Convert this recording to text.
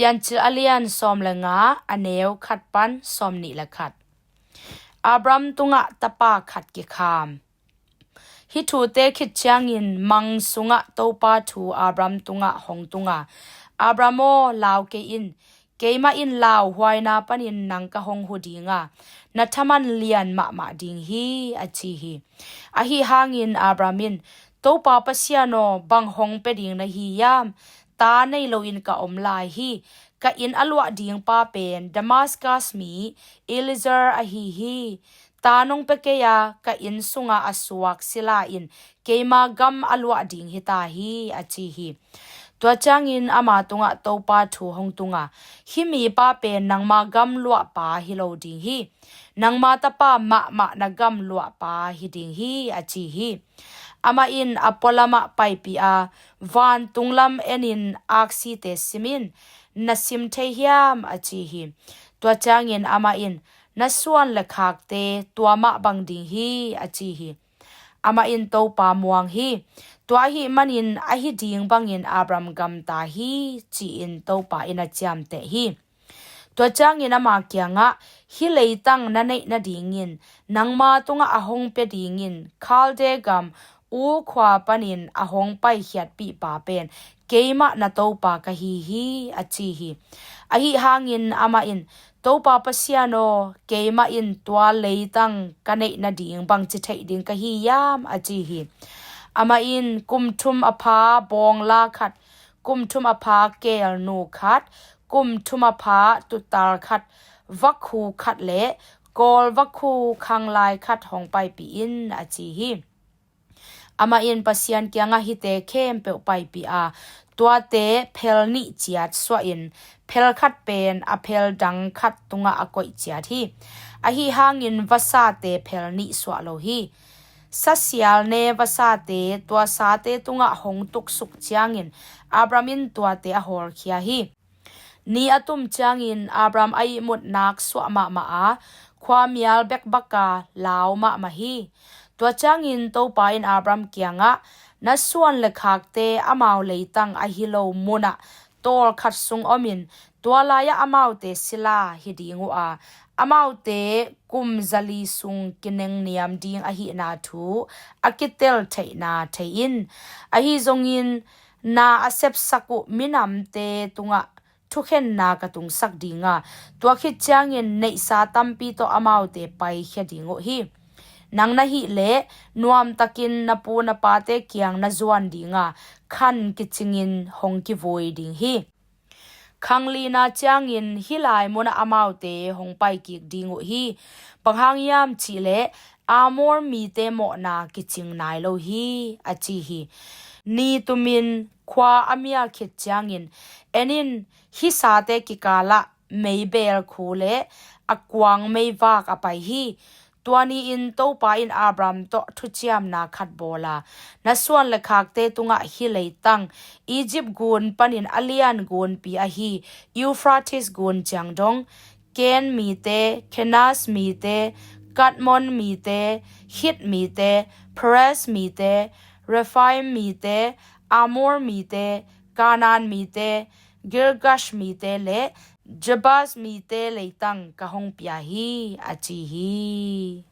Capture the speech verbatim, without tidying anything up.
Piancil a lian sawm le nga, a neu khat pan sawm nih le khat. Abram tungah tapa khat kikham. Hih thute khit ciangin mang sungah Topa thu Abram tungah hong tunga, Abram aw, lau kei in, keimah in lauhuaina panin nang ka hong hu dinga, na thaman lian mahmah ding hi, a ci hi. Ahi hangin Abram in, Topa Pasian aw, bang hong pia ding na hi hiam? Ta nei loin ka om lai hi. Ka inn a luah ding pa pen Damascus mi Eliezer ahi hi. Ta nong pia kei a, ka inn sunga a suak sila in keima gam a luah ding hi ta hi, a ci hi. Tua ciangin ama tungah Topa thu hong tunga, hih mipa pen nangma gam luahpa hi lo ding hi. Nangma tapa mahmah na gam luahpa hi ding hi, a ci hi. Amah in a pualamah paipih a, vantung lam enin aksite simin, na sim thei hiam, a ci hi. Tua ciangin amah in, na suan le khakte tua mah bang ding hi, a ci hi. Amah in Topa muang hi. Tua ahih manin ahi ding bangin Abram gamta hi, ci-in Topa in a ciamteh hi. Tua ciangin ama kiangah, hih leitang na neih nadingin nangma tungah a hong pia dingin Kalde gam Ur khua panin a hong paikhiatpih pa pen keimah na Topa ka hi hi, a ci hi. Ahi hangin amah in, Topa Pasian aw, keimah in tua leitang ka neih nading bangci theih ding ka hi hiam, a ci hi. Amah in, kum thum a pha bawngla khat, kum thum a pha kelnu khat, kum thum a pha tutal khat, vakhu khat le kawl vakhu khanglai khat hong paipih in, a ci hi. Amah in Pasian kiangah hihte khempeuh paipih a, tuate phel nih ciat suahin, phel khat pen a phel dang khat tungah a koih ciat hi. Ahi hangin vasate phel nih suah lo hi. Sasial ne vasate tua sate tungah hong tuksuk ciangin Abram in tuate a hawlkhia hi. Ni a tum ciangin Abram a ihmut nak suah mahmah a, khuamial bekbaka lau mahmah hi. Tua ciangin Topa in Abram kiangah, na suan le khakte amau leitang ahi lo munah tawlkhat sung omin, tua lai-ah amaute sila hi ding uh a, amaute kum zali sung kinengniam ding ahihna thu a kitel theihna thei in. Ahi zongin na a sepsak uh minamte tungah thukhenna ka tungsak dinga, tua khit ciangin neihsa tampi tawh amaute paikhia ding uh hi. Nang na hih leh nuamtakin na pu na pate kiang na zuan dinga, khan kicingin hong kivui ding hi. Khanglina ciangin hih lai munah amaute hong paikik ding uh hi. Bang hang hiam cihleh Amor mite mawhna kicing nai lo hi, a ci hi. Ni tumin khua a mial khit ciangin, en in, hih sate kikalah meibeel khu le a kuang meivak a pai hi. Tua ni-in Topa in Abram tawh thuciamna khat bawl a, na suan le khakte tungah hih leitang, Egypt gun panin a lian gunpi ahi Euphrates gun ciang dong, Ken mite, Kenaz mite, Kadmon mite, Hit mite, Perez mite, Rephaim mite, Amor mite, Kanaan mite, Girgash mite le Jebus mite leitang ka hong pia hi, a ci hi.